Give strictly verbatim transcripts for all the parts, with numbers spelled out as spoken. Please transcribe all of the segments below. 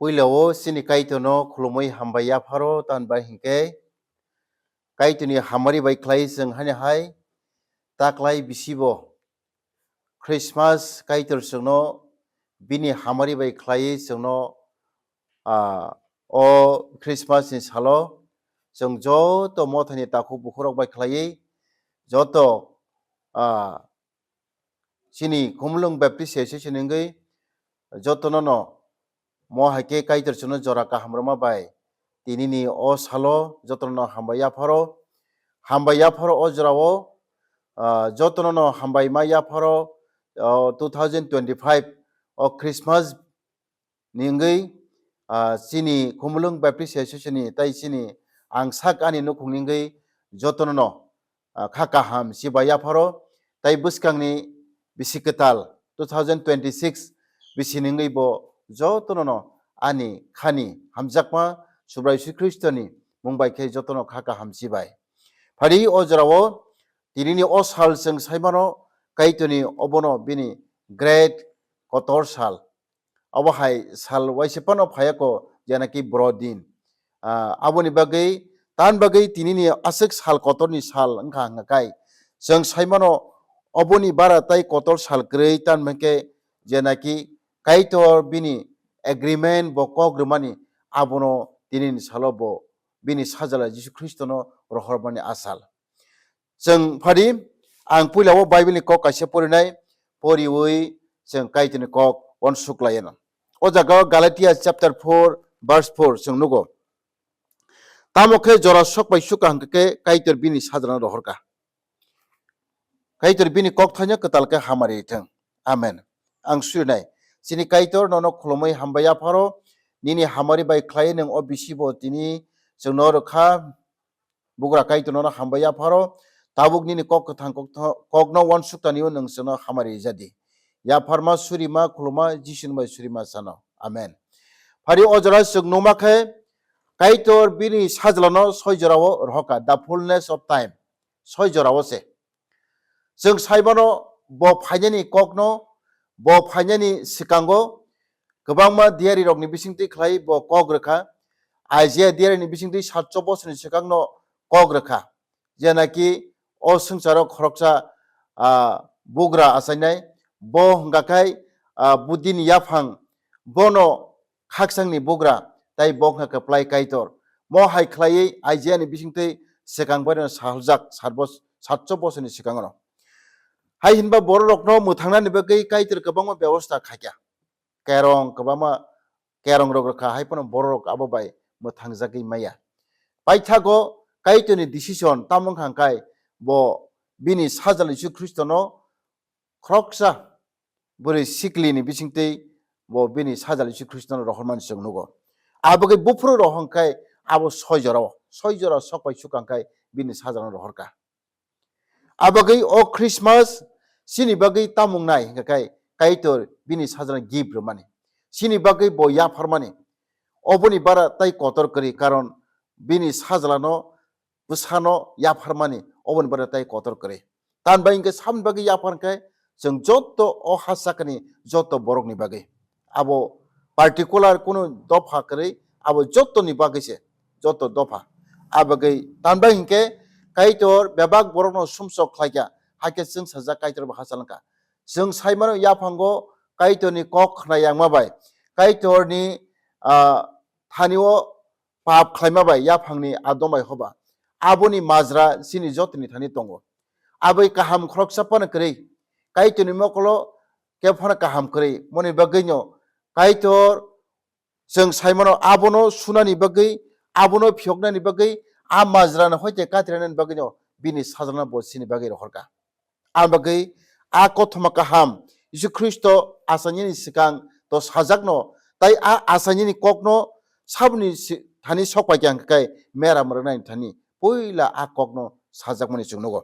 Puila o chini Kaitorno khulumui hambai yapharo, tamni bai hinkhe Kaitorni hamari bai khlai chwng hani hai taklai bisibo Christmas Kaitor chwngno bini hamari bai khlai chwngno, ah, o Christmas ni salo chwng joto mothani takhuk bukhurok bai khlai joto, ah, chini Khumulwng Baptist Association wngwi jotono no mo hai khe Kaitor chwngno jora kaham rwma bai tinini o salo jotono no hambai yapharo. Hambai yapharo o jorao, ah, jotono no hambai ma yapharo, o two thousand twenty-five o Christmas ni wngwi, ah, chini Khumulwng Baptist Association ni tai chini ang sak ani nukhung ni wngwi jotono no, ah, kha kaham chibai yapharo, tai bwskangni bisi kwtal two thousand twenty-six bisi ni wngwi bo jotono no ani khani hamjakma Subrai Jisu Khristoni mung bai khe jotono kha kaham chibai. Phari o jorao tinini o sal chwng saimano Kaitorni obono bini great kotor sal. Obo hai sal waisa phano phaiya ko, jena ki boro din. Ah, aboni bagwi, tan bagwi tinini aswk sal kotorni sal wngkha hwnka kai. Chwng saimano oboni bara tai kotor sal kwrwi, tan hwnkhe jena ki Kaitor bini agreement bo kok rwmani abono tinini salo bo bini sajla Jisu Khristono rohormani asal. Chwng phadi, ang puila o Bible ni kok kaisa porinai, poriwi chwng Kaitorni kok uansuk lai anw. O jaga o Galatia chapter four verse four chwng nugo. Tamo khe jora sok bai suk kaham khe Kaitor bini sajlano rohor kha. Kaitor bini kok thaino kwtal khe hamari thwng. Amen. Ang surinai. Chini Kaitor nono khulumui hambai yapharo, nini hamari bai khlai nwng o bisi bo tini chwngno rwkha. Bugra Kaitor nono hambai yapharo, tabuk nini kok kwthang kok tho-, kokno uansuk tanio nwng chwngno hamari rijadi. Yapharma, surima, khuluma, Jisuni bai surima sano. Amen. Phari o jora chwng numa khe, Kaitor bini sajlano soi jorao rohoka, the fullness of time. Soi jorao se. Chwng saimano bo phainani kokno, bo phainani swkango kwbangma diarirokni bisingtwi khlai bo kok rwkha. Isaiah diarini bisingtwi satcho bosorni swkangno kok rwkha. Jena ki o swngcharo khoroksa, ah, bugra achainai, bo hwnkha khai, ah, budini yaphang, bono khaksangni bugra, tai bo wngkha kwplai Kaitor. Mo hai khlaiwi Isaiah ni bisingtwi swkang baino saljak sat bos-, satcho bosorni swkango. Hai hinba bororokno mwthangnani bagwi Kaitor kwbangma bebosta khaikha. Kerong kwbangma, kerong rok rwkha, hai phano bororok abo bai mwthangjagwi maya. Paithago Kaitorni decision tamo wngkha hwnkhe bo bini sajla Jisu Khristono khoroksa bwrwi sikli ni bisingtwi bo bini sajla Jisu Khristono rohormani chwng nugo. Abo khe buphuru rohor khe abo soi jorao, soi jora sok bai swkang khe bini sajlano rohor kha. Abo khe o Christmas chini bagwi tamung nai hwnkha khe Kaitor bini sajlano gift rwmani. Chini bagwi bo yapharmani. Oboni bara tai kotor kwrwi, karon bini sajlano bwsano yapharmani, oboni bagwi tai kotor kwrwi. Tamni bagwi hwnkhe saboni bagwi yaphar khe chwng joto o ha sakani joto borokni bagwi. Abo particular kunu dopha kwrwi, abo jotoni bagwi se, joto dopha. Abagwi tamni bagwi hwnkhe Kaitor bebak borokno sumsok khlaikha, hakhe chwng sajak Kaitor bo hachal wngkha. Chwng saimano yaphango Kaitorni kok khna yangma bai, Kaitorni, ah, thani o pap khlaima bai yaphangni adom bai hoba. Aboni majra chini jotoni thani tongo. Aboni kaham khoroksa phano kwrwi. Kaitorni mokolo kebo phano kaham kwrwi. Moni bagwino Kaitor chwng saimano abono sunani bagwi, abono phiyoknani bagwi, a majrano hoite katirnani bagwino bini sajlano bo chini bagwi rohorkha. Aboni bagwi a kothoma kaham Jisu Khristo achainani swkang to sajakno, tai a achainani kokno saboni si-, thani sok pai khe hwnkhe mera mwrwknani thani puila a kokno sajakmani chwng nugo.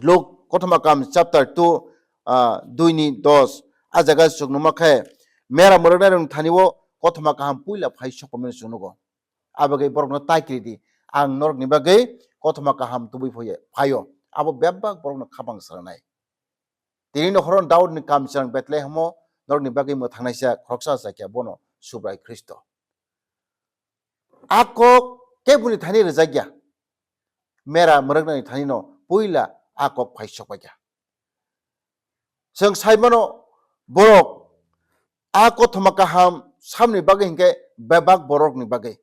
Luk kothoma kaham chapter two, ah, dui ni dos, a jaga chwng numa khe mera mwrwknairokni thani o kothoma kaham puila phai sok paimani chwng nugo. Abagwi borokno tai kiri di. Ang norokni bagwi kothoma kaham tubui phaio, phaio. Abo bebak borokno khapang sranai. Tini no horo Daudni kamchwrang Bethlehemo norokni bagwi mwthangnaisa khoroksa achai khe bono Subrai Khristo. A kok keboni thani rwjakya, mera mwrwknani thanino puila a kok phai sokphaikha. Chwng saimano borok a kothoma kaham samni bagwi hinkhe bebak borokni bagwi.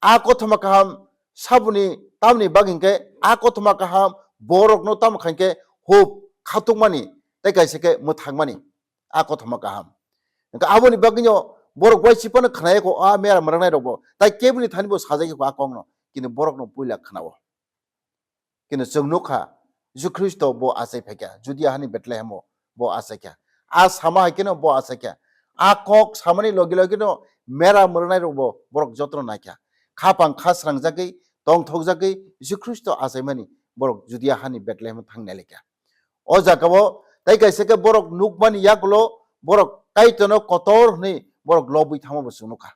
A kothoma kaham saboni tamni bagwi hinkhe a kothoma kaham borokno tamo khankhe hub khatukmani tei kaisa khe mwthangmani a kothoma kaham. Hinkhe aboni bagwino borok waisipano khnaikho a mera mwrwknairokbo, tai keboni thanibo sajakya kho a kokno, kintu borokno puila khnao. Kintu chwng nukha, Jisu Khristo bo achai phaikha, Judia hani Bethlehemo bo achaikha. A sama hai kheno bo achaikha. A kok samani logi logino mera mwrwknairokbo borok jotono naikha. Khapang kha srangjagwi, tongthokjagwi Jisu Khristo achaimani borok Judia hani Bethlehemo thang nailaikha. O jagao tai kaisa khe borok nukmani yagulo borok Kaitorno kotor hwnwi borok lobwi thangma bo chwng nukha.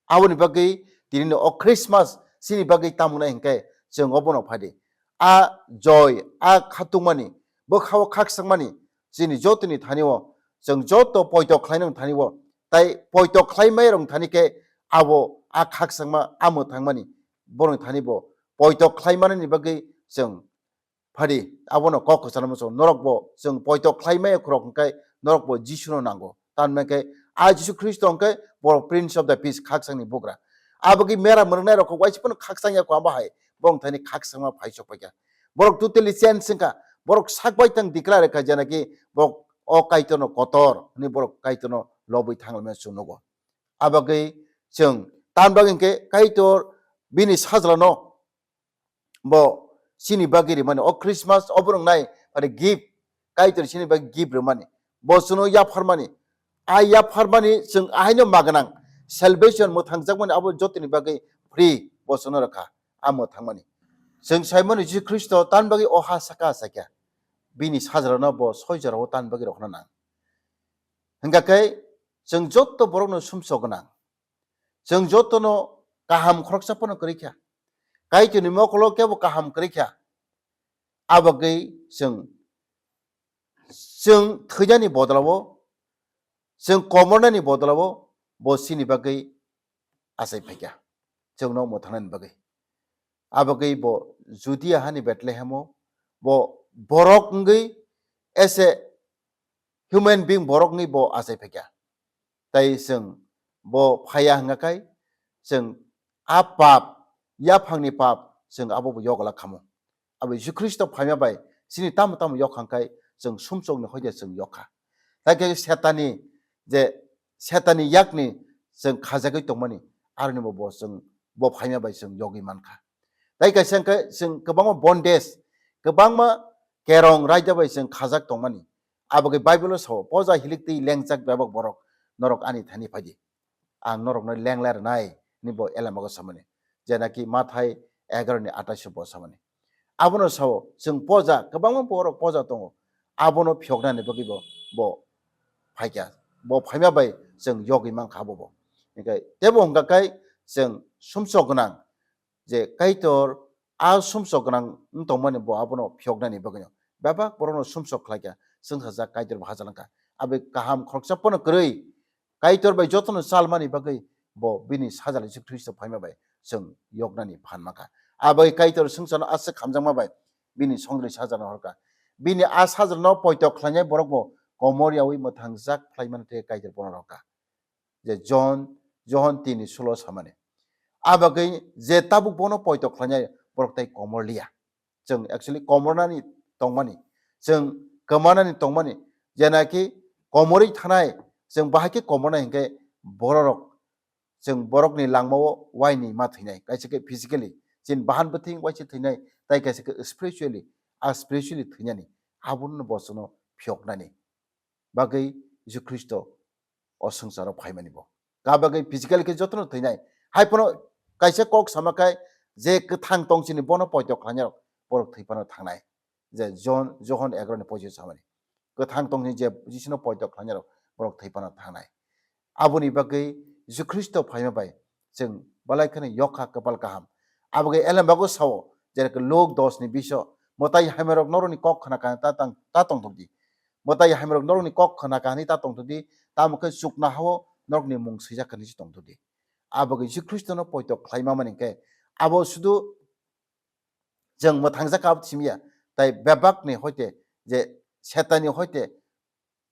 Aboni bagwi tinino o Christmas chini bagwi tamo wngnai hinkhe chwng obono phadi. A joy, a khatukmani, bwkhao khakchangmani chini jotoni thanio chwng joto poito khlainani thanio, tai poito khlaimairokni thani khe abo a khakchangma, a mwthangmani borokni thani bo poito khlaimanani bagwi chwng phadi, abono kok kwchangma chwng norokbo chwng poito khlaimaya khorok hwnkhe norokbo Jisuno nango. Tamni hwnkhe a Jisu Khristo hwnkhe bo Prince of the Peace, khakchangni bugra. Abagwi mera mwrwknairok kok waisa phano khakchang ya kho, abo hai borokni thani khakchangma phai sokphaikha. Borok totally change wngkha. Borok sak bai tang declare kha, jena ki borok o Kaitorno kotor hwnwi borok Kaitorno lobwi thanglaimano chwng nugo. Abagwi chwng tamni bagwi hwnkhe Kaitor bini sajlano bo chini bagwi rimani. O Christmas obo wngnai, aro gift, Kaitor chini bagwi gift rwmani, bo chwngno yapharmani. A yapharmani chwng ahaino ma gwnang, salvation, mwthangjakmani abo jotoni bagwi free bo chwngno rwkha, a mwthangmani. Chwng saimano Jisu Khristo tamni bagwi o ha saka achaikha, bini sajlano bo soi jorao tamni bagwi rohorna nang. Hwnkha khe chwng joto borokno sumsok gwnang. Chwng jotono kaham khoroksa phano kwrwi kha. Kaitorni mokolo kebo kaham kwrwi kha. Abagwi chwng, chwng thwinani bodolao, chwng komornani bodolao bo chini bagwi achai phaikha, chwngno mwthangnani bagwi. Abagwi bo Judia hani Bethlehemo bo borok wngwi, as a human being borok wngwi bo achai phaikha. Tai chwng bo phaiya hwnkha khai chwng a pap, yaphangni pap chwng abo bo yogla khamu. Abo Jisu Khristo phaima bai chini tamo tamo yok hwnkha khai chwng sumsokni hoide chwng yok kha. Tai khe Setani je, Setani yakni chwng khajagwi tongmani, aroni bo, bo chwng bo phaima bai chwng yogwi mankha. Tai kaisa hwnkhe chwng kwbangma bondage, kwbangma kerong raida bai chwng khajak tongmani. Abagwi Bible-o sao, "Poja hilik twi lengjak bebak borok, norok ani thani phaidi. Ang norokno lengla rwnai," hwnwi bo elembakgo samani. Jena ki Mathai egaroni atais o bo samani. Abono sao, chwng poja, kwbangma borok poja tongo. Abono phiyoknani bagwi bo, bo phaikha. Bo phaima bai chwng yogwi mankha abo bo. Hinkhe tebo hwnkha khai chwng sumsok gwnang je Kaitor a sumsok gwnang wng tongmani bo abono phiyoknani bagwino. Bebak borokno sumsok khlaikha, chwngsajak Kaitor bo hachal wngkha. Aboni kaham khoroksa phano kwrwi Kaitor bai jotono chalmani bagwi bo bini sajla Jisu Khristo phaima bai chwng yoknani phan mankha. Abagwi Kaitor swngcharno aswk hamjakma bai bini songdri sajlano horkha. Bini a sajlano poito khlainai borok bo komor yaui mwthangjak khlaimani tei Kaitor bono rohorkha. Je John, Johon tini sulo samani. Abagwi je tabuk bono poito khlainai borok tai komor liya. Chwng actually komornani tongmani, chwng kwmanani tongmani, jena ki komorwi thanai, chwng bahai khe komornai hinkhe bororok, chwng borokni langmao waini ma thwinai, kaisa khe physically, chini bahan bwthwng waisa thwinai, tai kaisa khe spiritually, a spiritually thwinani, abono bo chwngno phiyoknani bagwi Jisu Khristo o swngcharo phaimani bo. Kabagwi physical khe jotono thwinai. Hai phano kaisa kok sama khe je kwthang tong chini bono poito khlainai rok, borok thwi phano thangnai. Je John, Johon egaroni poichi samani. Kwthang tong chini je Jisuno poito khlainai rok, borok thwi phano thangnai. Aboni bagwi Jisu Khristo phaima bai chwng belai kheno yokha kwpal kaham. Abagwi elembago sao, jera khe Luk dos ni biso, mwtai hamya rok norokni kok khna kha ta tang, ta tongthok di. Mwtai hamya rok norokni kok khna kha hinwi ta tongthok di, tamo khe chuknohao norokni mung swijak hinwi se tongthokdi. Abo bagwi Jisu Khristono poito khlaima mani khe abo sudu chwng mwthangjak kha abo simi ya, tai bebakni hoite je Setanni hoite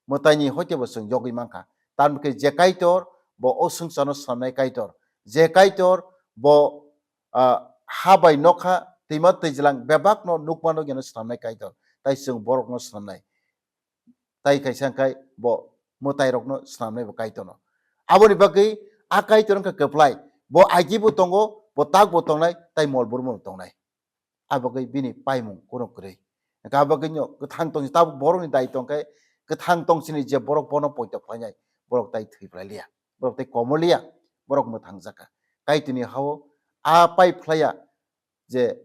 mwtaini hoite bo chwng yogwi mankha. Tamokhe je Kaitor bo o swngcharno swnamnai Kaitor, je Kaitor bo, ah, ha bai nokha twima twijlang bebakno nukmano geno swnamnai Kaitor, tai chwng borokno swnamnai. Tai kaisa hwnkhe bo mwtairokno swnamnai bo Kaitorno. Aboni bagwi a Kaitor wngkha kwplai, bo agi bo tongo, bo tak bo tongnai, tai mol burmo bo tongnai. Abo bagwi bini paimung kunu kwrwi. Hwnkhe abo bagwino kwthang tongsi tabuk borokni dai tongkhe, kwthang tongsini je borok bono poito khlainai, borok tai thwi phlai liya, borok tai komo liya, borok mwthangjakha. Kaitorni hao a pai phlaiya je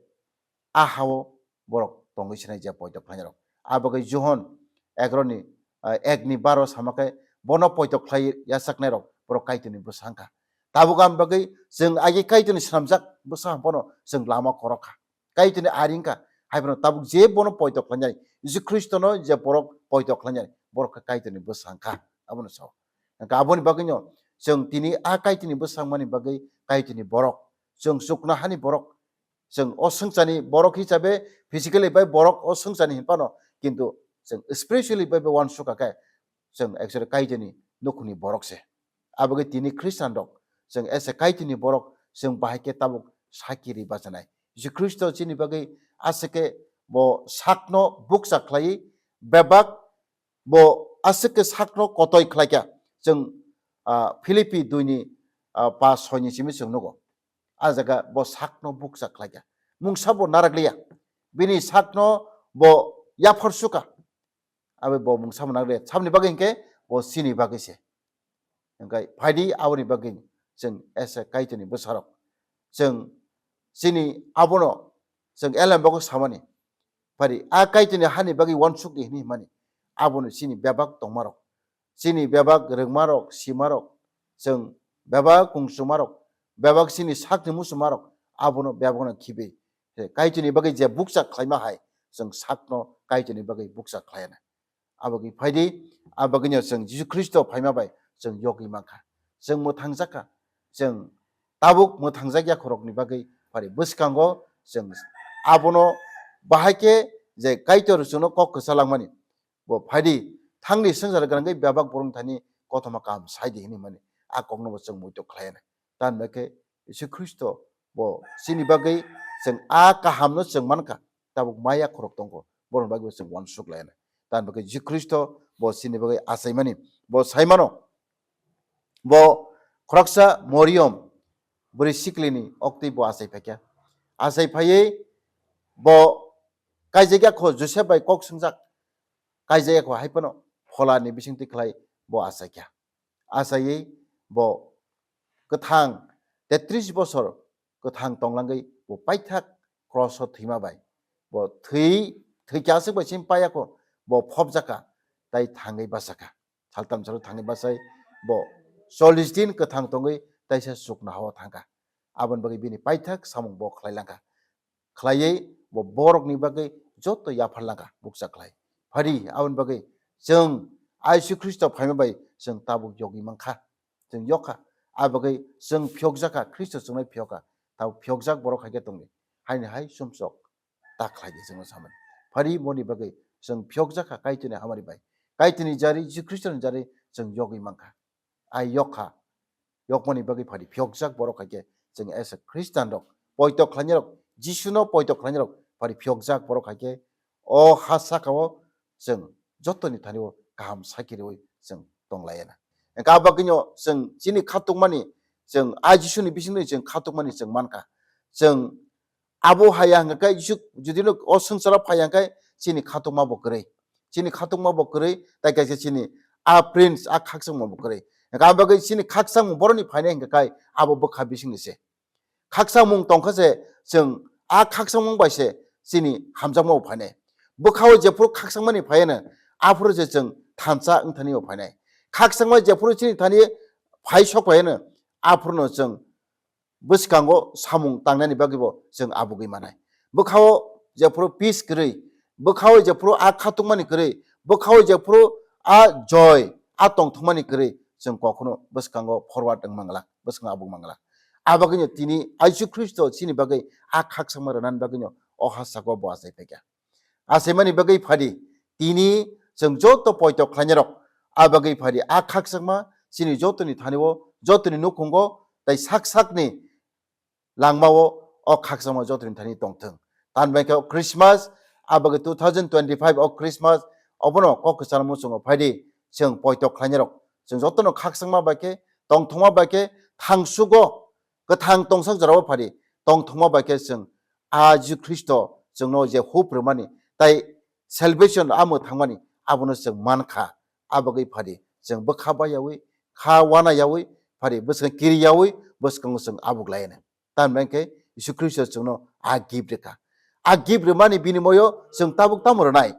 a hao borok tongwi sinai je poito khlainairok. Abo bagwi Johon egroni, ah, ekni baro sama khe bono poito khlai yachaknairok borok Kaitorni bwsa wngkha. Tabuk aboni bagwi chwng agi Kaitorni swnamjak bwsa bono chwng lama khorok kha. Kaitorni ari wngkha, hai phano tabuk je bono poito khlainai, Jisu Khristono je borok poito khlainai, borok khe Kaitorni bwsa wngkha, abono sao. Hwnkhe aboni bagwino chwng tini a Kaitorni bwsa wngmani bagwi Kaitorni borok, chwng chuknohani borok, chwng o swngcharni borok hisabe physically bai borok o swngcharni hinphano, kintu chwng spiritually bai bo uansukha khe chwng actually Kaitorni nukhungni borok se. Abagwi tini Khristian rok chwng ese Kaitorni borok chwng bahai khe tabuk sakiri bachanai. Jisu Khristo chini bagwi aswk khe bo sakno bukcha khlaiwi bebak bo aswk khe sakno kotoi khlaikha. Chwng, ah, Philippi dui ni, ah, pas soi ni simi chwng nugo. A jaga bo sakno bukcha khlaikha. Mungsa bo narakliya. Bini sakno bo yaphar sukha. Abo bo mungsa bo narakliya. Saboni bagwi hinkhe bo chini bagwi se. Hwnkhe phaidi aboni bagwi chwng ese Kaitorni bwsarok. Chwng chini abono chwng elembago samani. Phari a Kaitorni hani bagwi uansukdi hinwi himani. Abono chini bebak tongmarok. Chini bebak rwngmarok, simarok, chwng bebak kungsumarok, bebak chini sakni musumarok, abono bebakno khibi. Kaitorni bagwi je bukcha khlaima hai, chwng sakno Kaitorni bagwi bukcha khlaiya na. Abagwi phaidi, abagwino chwng Jisu Khristo phaima bai chwng yogwi mankha. Chwng mwthangjakha, chwng tabuk mwthangjak yakhorokni bagwi phari bwskango chwng abono bahai khe je Kaitor chwngno kok kwcha langmani. Bo phaidi, thangdi swngchar gwnangwi bebak borokni thani kothoma kaham saidi hinwi mani a kokno bo chwng muitok khlaiya na. Tamni khe Jisu Khristo bo chini bagwi chwng a kahamno chwng mankha, tabuk maya khorok tongkho, borokni bagwi bo chwng uansuk laiya na. Tamni khe Jisu Khristo bo chini bagwi achaimani, bo saimano, bo khoroksa Moriom bwrwi siklini oktwi bo achai phaikha. Achai phaiwi bo kaijak yakho Josep bai kok swngjak, kaijak yakho hai phano pholani bisingtwi khlai bo achaikha. Achaiwi bo kwthang tetris bosor kwthang tonglangwi bo paithak kroso thwima bai. Bo thwi, thwikhe aswk bai simi paiya kho, bo phobjakha, tai thangwi bachakha. Saltam salo thangwi bachai bo chollish din kwthang tongwi taisa chuknohao thangkha. Aboni bagwi bini paithak samung bo khlai langkha. Khlaiwi bo borokni bagwi joto yaphar langkha bukcha khlai. Phari aboni bagwi chwng Jisu Khristo phaima bai chwng tabuk yogwi mankha. Chwng yokha. A bagwi chwng phiyokjakha, Khristo chwngnai phiyokha. Tabuk phiyokjak borok hai khe tongdi. Haini hai sumsok ta khlai di chwngno samani. Phari moni bagwi chwng phiyokjakha Kaitorni hamari bai. Kaitorni jari, Jisu Khristoni jari chwng yogwi mankha. Ai yokha. Yokmani bagwi phari phiyokjak borok hai khe chwng ese Khristian rok, poito khlainai rok, Jisuno poito khlainai rok phari phiyokjak borok hai khe o ha saka o chwng jotoni thani o kaham sakiriwi chwng tong laiya na. Hwnkhe a bagwino chwng chini khatukmani, chwng a Jisuni bisingtwi chwng khatukmani chwng mankha. Chwng abo haya hwnkhe khe Jisu judino o swngcharo phaiya hwnkhe chini khatukma bo kwrwi. Chini khatukma bo kwrwi, tai kaisa chini a prince, a khakchangma bo kwrwi. Hwnkhe a bagwi chini khakchangma boroni phainai hwnkhe kai abo bwkha bisingni se. Khakchangmung tongkha se chwng a khakchangmung bai se chini hamjakma bo phainai. Bwkhao jephuru khakchangmani phaiya no, aphuru se chwng thansa wngthani bo phainai. Khakchangma jephuru chini thani phai sok phaiya no, aphuruno chwng bwskango samung tangnani bagwi bo chwng abugwi manai. Bwkhao jephuru peace kwrwi, bwkhao jephuru a khatukmani kwrwi, bwkhao jephuru a joy, a tongthokmani kwrwi chwng kokno bwskango forward wng manglak, bwskango abuk manglak. Abagwino tini Jisu Khristo chini bagwi a khakchangma rwnani bagwino o ha saka bo achai phaikha. Achaimani bagwi phadi tini chwng joto poito khlainarok, a bagwi phadi a khakchangma chini jotoni thani-o, jotoni nukhungo tei sak sakni langmao o khakchangma jotoni thani tongthwng. Tamni bagwi khe o Christmas, a bagwi two thousand twenty-five o Christmas, obono kok kwchangma muchungo phaidi chwng poito khlainarok, chwng jotono khakchangma bai khe, tongthokma bai khe, thangsugo kwthang tongsak jorao phadi tongthokma bai khe chwng a Jisu Khristo chwngno je hope rwmani tai salvation a mwthangmani abono chwng mankha. A bagwi phadi chwng bwkha bai yaui, kha wana yaui, phadi bwskango kiri yaui, bwskango chwng abuk laiyana. Tamni bagwi khe Jisu Khristo chwngno a gift rwkha. A gift rwmani binimoyo chwng tabuk tamo rwnai?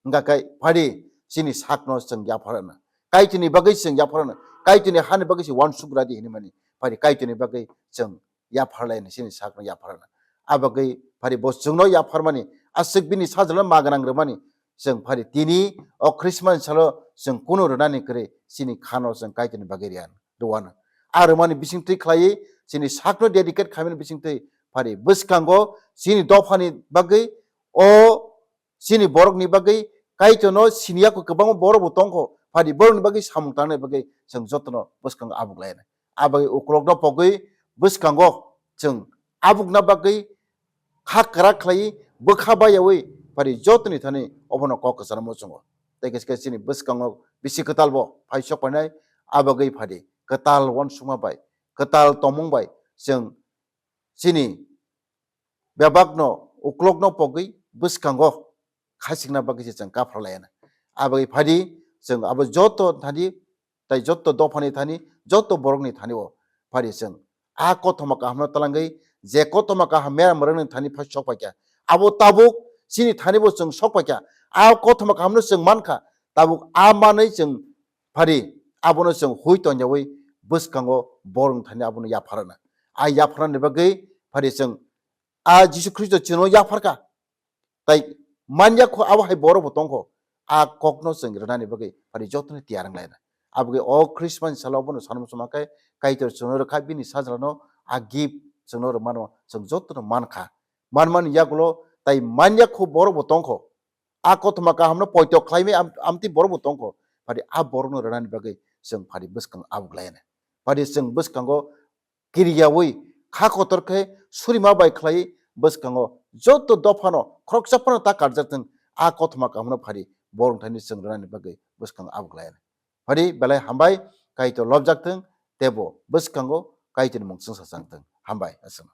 Wngkha khe phadi chini sakno chwng yapharna. Kaitorni bagwi chwng yapharna. Kaitorni hani bagwi se uansuk radi hinwi mani. Phadi Kaitorni bagwi chwng yapharlaini chini sakno yapharna. A bagwi phadi bo chwngno yapharmani, aswk bini sajlano ma gwnang rwmani, chwng phadi tini o Christmas salo chwng kunu rwnani kwrwi chini khano chwng Kaitorni bagwi riyan rwano. A rwmani bisingtwi khlaiwi chini sakno dedicate khaimani bisingtwi phadi bwskango chini dophani bagwi o chini borokni bagwi Kaitorno siniya kho kwbangma borok bo tongkho, phadi borokni bagwi samung tangnai bagwi chwng jotono bwskango abuk lainai. A bagwi ukulokno pogwi bwskango chwng abukna bagwi kha kwrak khlaiwi bwkha bayaui phadi jotoni thani obono kok kwchangma muchungo. Tei khe chini bwskango bisi kwtal bo phai sok painai, a bagwi phadi kwtal uansukma bai, kwtal tongmung bai chwng chini bebakno ukulokno pogwi bwskango khachikna bagwi se chwng kaphar laiyana. A bagwi phadi chwng abo joto thani tei joto dophani thani, joto borokni thani-o phadi chwng a kothoma kahamno twlangwi je kothoma kaham mera mwrwkni thani phai sok paikha, abo tabuk chini thani bo chwng sok paikha. A kothoma kahamno chwng mankha, tabuk a manwi chwng phadi abono chwng hui tongyaui bwskango borokni thani abono yapharana. A yapharani bagwi phadi chwng a Jisu Khristo chwngno yapharkha. Tai manya kho abo hai borok bo tongkho. A kokno chwng rwnani bagwi phadi jotoni tiyar wng laina. Abagwi o Christmas salo bono sanmo suma khe Kaitor chwngno rwkha, bini sajlano a gift chwngno rwmano chwng jotono mankha. Manmani yagulo tai manya kho borok bo tongkho. A kothoma kahamno poito khlaimai am-, amtwi borok bo tongkho. Phadi a borokno rwnani bagwi chwng phadi bwskang abuk laina. Phadi chwng bwskango kiriyaui kha kotor khe surima bai khlai bwskango joto dophano khoroksa phano ta karjak thwng, a kothoma kahamno phari borok thani chwng rwnani bagwi bwskango abuk laina. Phari belai hambai, Kaitor lobjak thwng, teibo bwskango Kaitorni mung chwngsa chang thwng. Hambai, aswk.